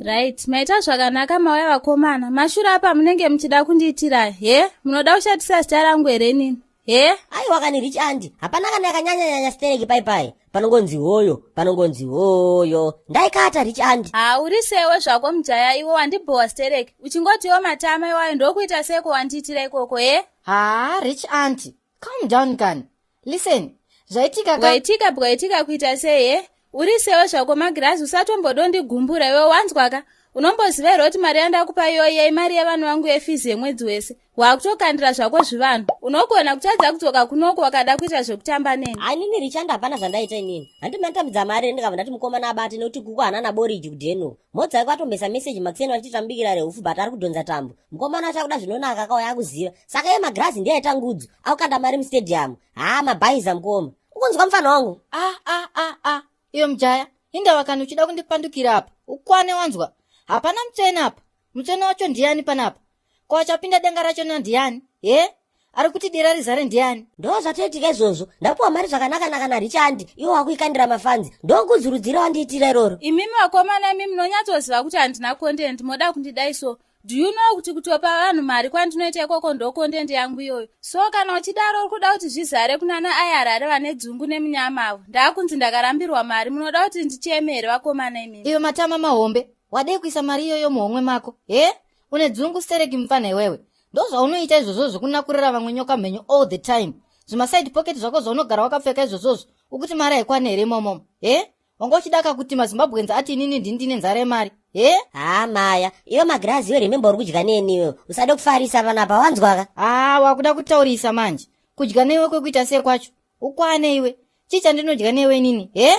Right, maita zvakanaka mauya vakomana. Mashura apa munenge muchida kundiitira he? Munoda kushatisa zita rangu here nini? He? Aiwa kani Rich Andy, hapana kana yakanyanya nyanya stereki pai pai. Panongonzi hoyo, panongonzi hoyo. Ndaikata Rich Andy. Ha, uri sewe zvako mujaya iwe wandibhowa stereki. Uchingotiwo matama iwayo ndokuita seko wandiitira ikoko he? Ha, Rich Auntie, calm down kani. Listen, zvaitika ka Bwaitika bwaitika kuita sei he? Uri sewe zvako magirazi usatombodondigumbura iwe wanzwaka. Unomboziva here kuti mari yandakupa iyoyi imari yevanhu vangu yefizi yemwedzi wese. Wakutokandira zvako zvivanhu. Unogona kutadza kudzoka kunoku wakada kuita zvekutamba neni. Ainini Rich Andy hapana zvandaita inini. Handi manditambidza mari ndikabva ndati mukomana abate nekuti kuku hana naboriji kudheno. Modzi ake atombesa message makuseni vachiti tambikira rehufu but ari kudhonza tambo. Mukomana wacho akuda zvinonaka akauya akuziva. Saka iye magirazi ndiye aita ngudzu. Akukanda mari mustadium. Haa mabhaiza mukoma. Ukunzwa mufana wangu? Ah ah ah ah. Iyo mujaya, indava kani uchida kundipandukira apa. Ukwane wanzwa. Hapana mutsvene apa. Mutsvene wacho ndiani panapa? Ko achapinda denga racho ndiani? He? Ari kuti dera rizare ndiani? Ndo zvatoitika izvozvo. Ndapuwa mari zvakanaka-naka naRichandi, iwo wakuikandira mafanzi. Ndokuzurudzira wandiitira iroro. Imimi vakomana imi munonyatsoziva kuti handina content moda kundidai so. Do you know kuti kutopa vanhu mari kwandinoita ikoko ndo content yangu iyoyo. So kana uchidaro uri kuda kuti zvizare kunana ayarare vane dzungu nemunyama avo. Ndakunzi ndakarambirwa mari munoda kuti ndicheme here vakomana imimi? Iyo matama mahombe, wadei kuisa mari iyoyo muhomwe mako? He? Une dzungu stereki mupfana iwewe. Ndozvaunoita izvozvo zvekunakurira vamwe nyoka mhenyu all the time. Zvimaside pocket zvako zvaunogara wakapfeka izvozvozvo, ukuti mari haikwane here imomomo? He? Wanga uchidaka kuti maZimbabweans ati inini ndini ndine nzara yemari? He? Haa maya, iwe magirazi iwe remember uri kudya neni iwe. Usade kufarisa panapa wanzwaka? Haa, wakuda kutaurisa manje. Kudya newe kwekuita sei kwacho? Ukwane iwe. Chii chandinodya newe inini? He?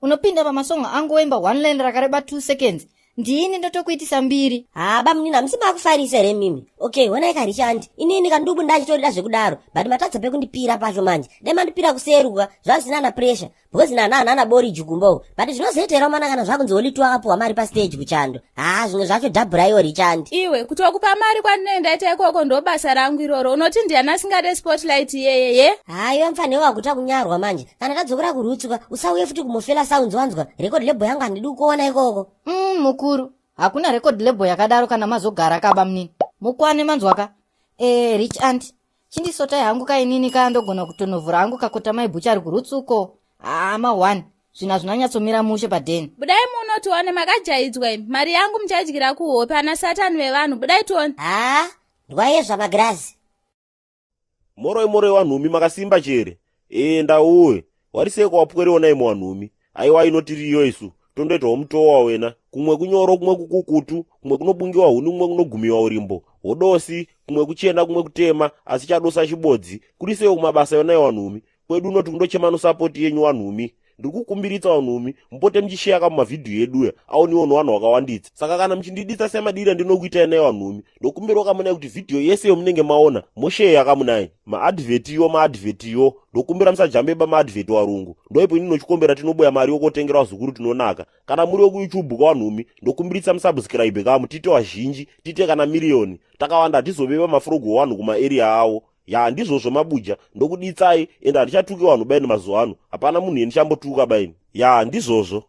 Unopinda pamasongo angu woimba one line rakareba 2 seconds. Ndini ndotokuitisa mbiri. Haa bamunini hamusi makufarisa here mimi? Okay, honai kaRichandi. Inini kandubu ndachitorida zvekudaro, but matadza pekundipira pacho manje. Dai mandipira kuseruka, zvazvisina na pressure. Because nana hanana boriji kumba uko. But zvinozoitera mana kana zvakunzi Holy akapuwa mari pastage kuchando. Haa zvimwe zvacho dhabhuraiwo Richandi. Iwe kutokupa mari kwandinenge ndaita ikoko ndo basa rangu iroro. Unoti ndiani asingade spotlight iyeye ye? Haa iwe mfanhe wakuta kunyarwa manje. Kana tadzokera kurutsuka usauye futi kumofela sounds wanzwa. Record label yangu handidi kukuona ikoko. Mukuru, hakuna record label yakadaro kana mazogara kaba munini. Mukwane manzwaka. Eh, Rich Auntie, chindisotai hangu kainini ka ndogona kutonovhura hangu kakota mai bhuchari kurutsuko. Haa ma one. Zvinhu hazvinanyatsomira mushe padheni. Budai muno tione makajaidzwa imi. Mari yangu muchadyira kuhope ana satani vevanhu. Budai tione. Haa ndwayezva magirazi. Moroi moroi wanhumi makasimba chere. Ee ndauwe. Wariseko wapwere ona imwe wanhumi. Aiwa inotiriyo isu. Tondoitawo mutowa wena. Kumwe kunyoro kumwe kukukutu, kumwe kunobungiwa huni kumwe kunogumiwa urimbo. Hodosi, kumwe kuchena kumwe kutema, asi chadosa chibodzi. Kurisewo kumabasa yona wanhumi. Kwedu unoti kundochema nosapoti yenyu wanhumi. Ndiri kukumbiritsa wanhumi, mupote muchisheya ka mumavhidhiyo edu aoniwo nevanhu vakawanditsa. Saka kana muchindiditsa semadira ndinokuitai naye wanhumi, ndokumbirawo kamunai kuti vhidhiyo yese yomunenge maona mosheya kamunai. Maadvhetiyo maadvhetiyo, ndokumbira musajambe pamaadvheti warungu. Ndoipo ini nochikombera tinoboya mari yokotengera vazukuru tinonaka. Kana muri wekuYouTube kawanhumi, ndokumbiritsa musubscribe kamu tiite wazhinji, tiite kana miriyoni. Takawanda hatizove pamafrogo wanhu kumaarea avo. Ya ndizvozvo mabuja, ndokuditsai ende handichatuki vanhu baini mazuva ano. Hapana munhu yendichambotuka baini. Ya ndizvozvo.